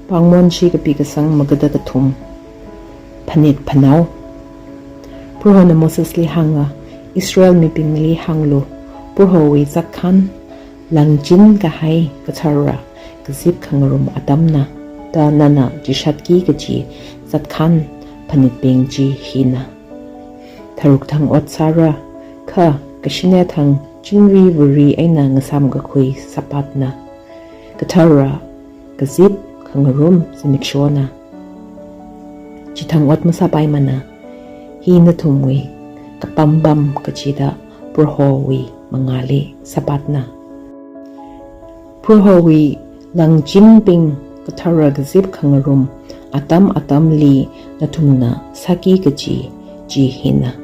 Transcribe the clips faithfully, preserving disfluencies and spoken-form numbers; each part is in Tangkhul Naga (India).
Pāngmonshi kapi kasang magada kathum. Phanit phanao. Prohona Mosesli hānga, Israel mibingli hānglu, Prohowui zatkhan, langchin kahai kathara kazip khangarum atamna, da nana chishatki kaji zatkhan phanitbing chi hina. Tharuk thang ot sāra, kha kashine thang chingri vuri eina ngasam kakhui Sabbathna. Kathara kazip khangarum zimikshona. Chithang ot masāpaimana, hi nathumwui kapam pam kachida Prohowui mangāli Sabbathna. Prohowui langchinbing kathara kazip khangarum atam atamli nathumna sāki kaji chi hina.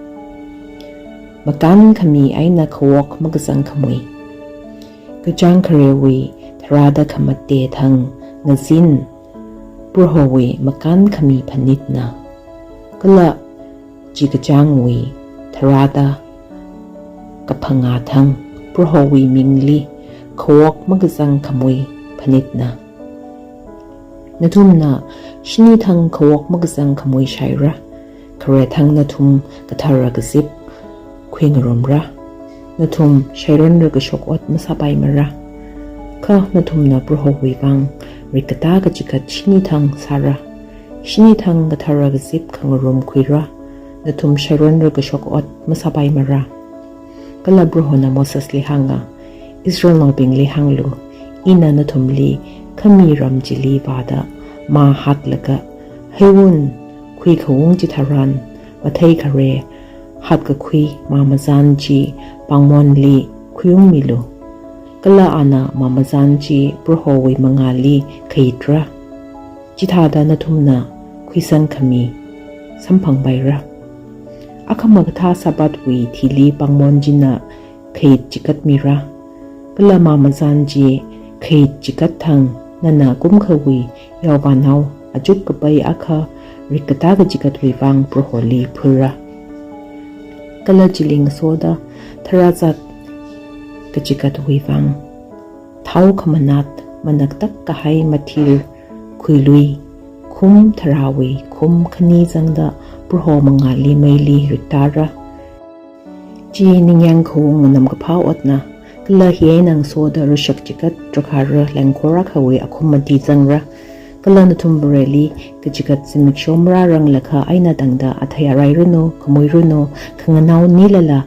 Makān khami eina khawok makazang khamui. Kachāng kharewui tharāda khamate thang ngazin Prohowui makān khami phanitna. Kala chi kachāngwui tharāda kaphangā thang Prohowui mingli khawok makazang khamui phanitna. Nathumna shini thang khawok makazang khamui shaira, khare thang nathum kathara kazip khuingarumra. Nathum shairanra kashok ot masāpaimara. Kha nathumna Prohowui vang rikkatā kachikat shini thang sāra. Shini thang kathara kazip khangarum khuira, nathum shairanra kashok ot masāpaimara. Kala Prohona Mosesli hānga, Israelnaobingli hānglu, ina nathumli khami ram chili vāda mā hatlaga, heiwun khuikhaung chitharan, mathei khare hatkakhui māmazan chi pāngmonli khuiungmilu. Kala ana māmazan chi Prohowui mangāli khayitra. Chithāda nathumna khuisang khami samphangpaira. Akhama kathā Sabbathwui thili pāngmon china khayit chikat mira. Kala māmazan chi khayit chikat thang nana kumkhawui yaovānao achuk kapai akha rikkatā kachikatwui vang Proholi phura. Kala chili ngasoda tharāzat kachikatwui vang thao khamanat manaktak kahai mathir khuilui khum tharāwui khum khani zangda Proho mangāli meili riktāra. Chi ningyāng khaung nganamkaphā otna. Kala hi eina ngasoda rashak chikat drakhāra lengkhor akhawui akhum mati zangra. Kala nathum Vareli kachikat zimiksho marāranglakha eina tangda athei arairanu, khamuiranu, khanganao nilala,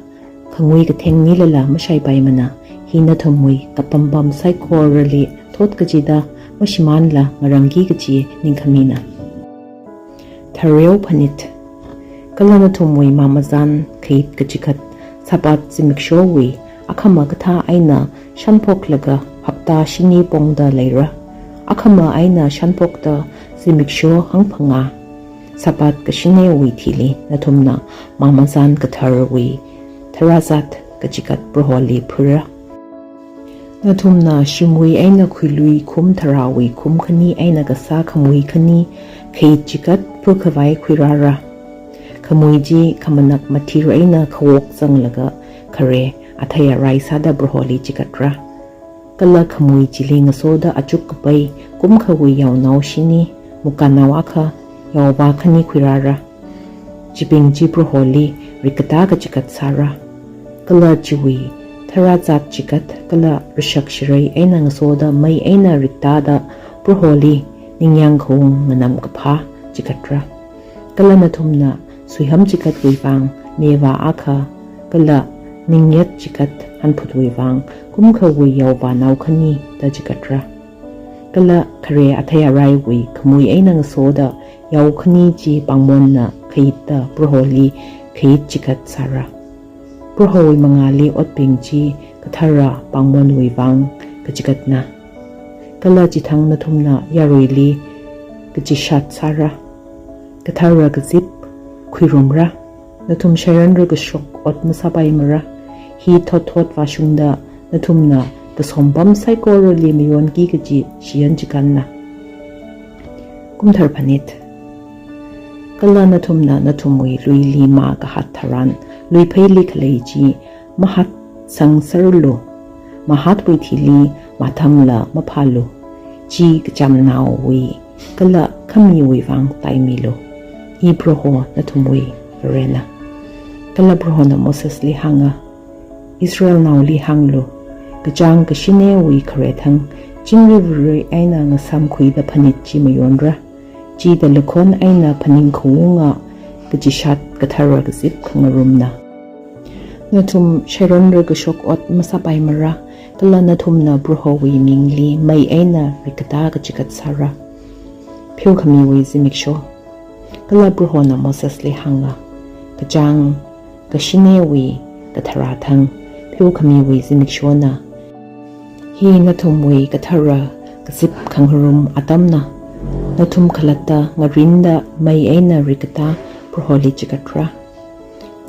khangui katheng nilala mashaipaimana. Hi nathumwui kapam pam saikorali thot kachida mashimānla ngarangki kaji ningkhamina. Thareo phanit. Kala nathumwui māmazan khayit kachikat Sabbath zimikshowui akhama kathā eina shanphoklaga hapta shini pongda leira. Akhama eina shanphokta zimiksho hangphangā Sabbath kashinewui thili nathumna māmazan katharwui tharāzat kachikat Proholi phura. Nathumna shimwui eina khuilui khum tharāwui khum khani eina kasā khamui khani khayit chikat phukhavai khuirāra. Khamui chi khamanak mathir eina khawok zanglaga khare athei arai sāda Proholi chikatra. Kala khamui chili ngasoda achuk kapai kumkhawui yaonao shini, mukānao akha, yaovā khani khuirāra. Chibing chi Proholi rikkatā kachikat sāra. Kala chiwui tharāzat chikat kala rashak shirei eina ngasoda mei eina riktāda Proholi ningyāng khaung nganamkaphā chikatra. Kala nathumna suiham chikatwui vang mevā akha, kala ningyat chikat hanphutwui vang kumkhawui yaovānao khani da chikatra. Kala khare athei araiwui khamui eina ngasoda yao khani chi pāngmonna khayitta Proholi khayit chikat sāra. Prohowui mangāli otbing chi kathara pāngmonwui vang kachikatna. Kala chithang nathumna yaruili kachishat sāra. Kathara kazip khuirumra. Nathum shairanra kashok ot masāpaimara. Hi thot thot vāshungda nathumna kasompam saikorali mayonki kaji shiyan chikānna. Kumthar phanit. Kala nathumna nathumwui luili mā kahat tharan, luipheili khalei chi mahatsangserlu. Mahatwui thili mathamla maphālu. Chi kachamnaowui kala khamiwui vang taimilu. I Proho nathumwui Varena. Kala Prohona Mosesli hānga, Israelnaoli hānglu, kachāng kashinewui kharethang chingri vuri eina ngasam khuida phanit chi mayonra. Chida lakhon eina phaningkhaunga kachishat kathara kazip khangarumna. Nathum shaironra kashok ot masāpaimara, kala nathumna Prohowui mingli mei eina rikkatā kachigat sāra. Pheokhamiwui zimiksho. Kala Prohona Mosesli hānga, kachāng kashinewui kathara thang pheokhamiwui zimikshona. Hi nathumwui kathara kazip khangarum atamna. Nathum khalatta ngarinda mei eina rikkatā Proholi chigatra.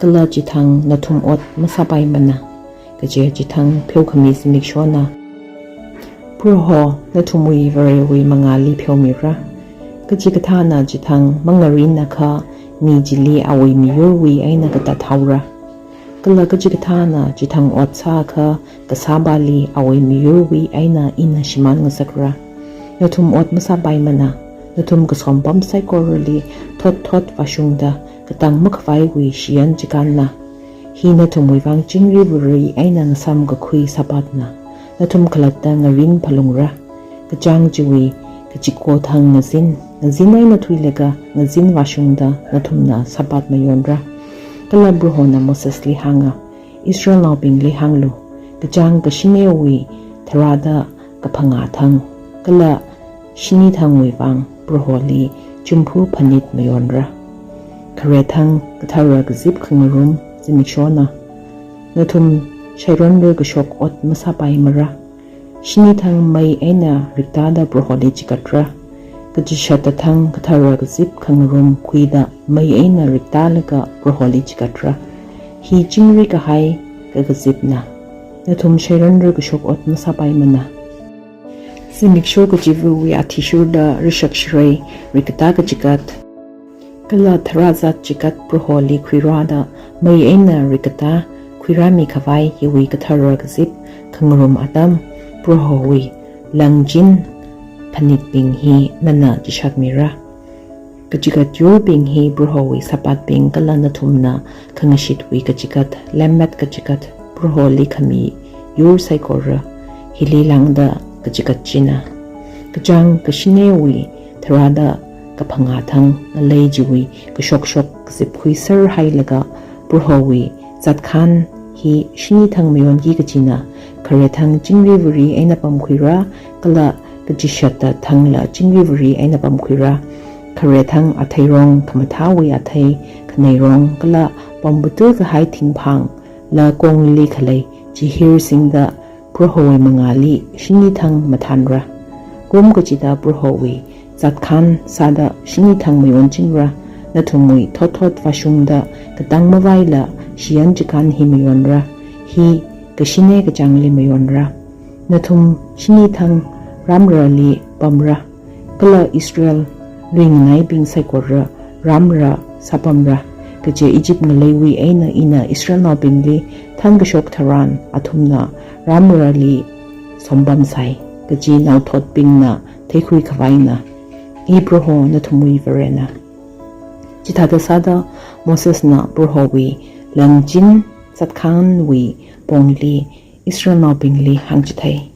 Kala chithang nathum ot masāpaimana, kaje chithang pheokhami zimikshona. Proho nathumwui Varewui mangāli pheomira. Kachikathāna chithang mangarinakha mi chili awui miyurwui eina katathaora. Kala kachikathāna chithang ot sākha kasābali awui miyurwui eina ina shimān ngasakra. Nathum ot masāpaimana, nathum kasompam saikorali thotthot vāshungda katang makhavaiwui shiyan chikānna. Hi nathumwui vang chingri vuri eina ngasam kakhui sapatna. Nathum khalatta ngarin phalungra. Kachāng chiwui kachiko thang ngazin, ngazin eina thuilaga ngazin vāshungda nathumna sapat mayonra. Kala Prohona Mosesli hānga, Israelnaobingli hānglu, kachāng kashinewui tharāda kaphangā thang, kala shini thangwui vang Proholi chumphu phanit mayonra. Kharethang kathara kazip khangarum zimikshona. Nathum shaironra kashok ot masāpaimara. Shini thang mei eina riktāda Proholi chigatra. Kachishatta thang kathara kazip khangarum khuida mei eina riktālaga Proholi chigatra. Hi chingri kahai kakazipna. Nathum shaironra kashok ot masāpaimana. Zimiksho kachiva̱wui athishurda rishak shirei rikkatā kachigat, kala tharāzat chigat Proholi khuirāda mei eina rikkatā khuirāmi khavai hiwui kathara kazip khangarum atam, Prohowui langchin phanitbing hi nana chishatmira. Kachigat yurbing hi Prohowui sapatbing kala nathumna khangashitwui kachigat, lemmet kachigat, Proholi khami yur saikora, hili lāngda kachigat china. Kachāng kashinewui tharāda kaphangā thang ngalei chiwui kashokshok kazip khuiserhailaga Prohowui zatkhan hi shini thang mayonki kachina. Kharethang chingri vuri eina pamkhuira, kala kachishatta thangla chingri vuri eina pamkhuira. Kharethang atheirong, khamathāwui athei, khaneirong, kala pampatu kahai thingphang, la kongli khalei chihir singda Prohowui mangāli shini thang mathānra. Kum kachida Prohowui zatkhan sāda shini thang mayonchingra. Nathumwui thotthot vāshungda katang mavaila shiyan chikān hi mayonra. Hi kashine kachāngli mayonra. Nathum shini thang ramrali pamra. Kala Israel luinganaibing saikora ramra sāpamra. Kaje Egypt ngaleiwui eina ina Israelnaobingli thankashok tharan athumna ramrali sompamsai, kaji naothotbingna theikhui khavaina. I Proho nathumwui Varena. Chithāda sāda Mosesna Prohowui langchin zatkhanwui pongli Israelnaobingli hāngchithei.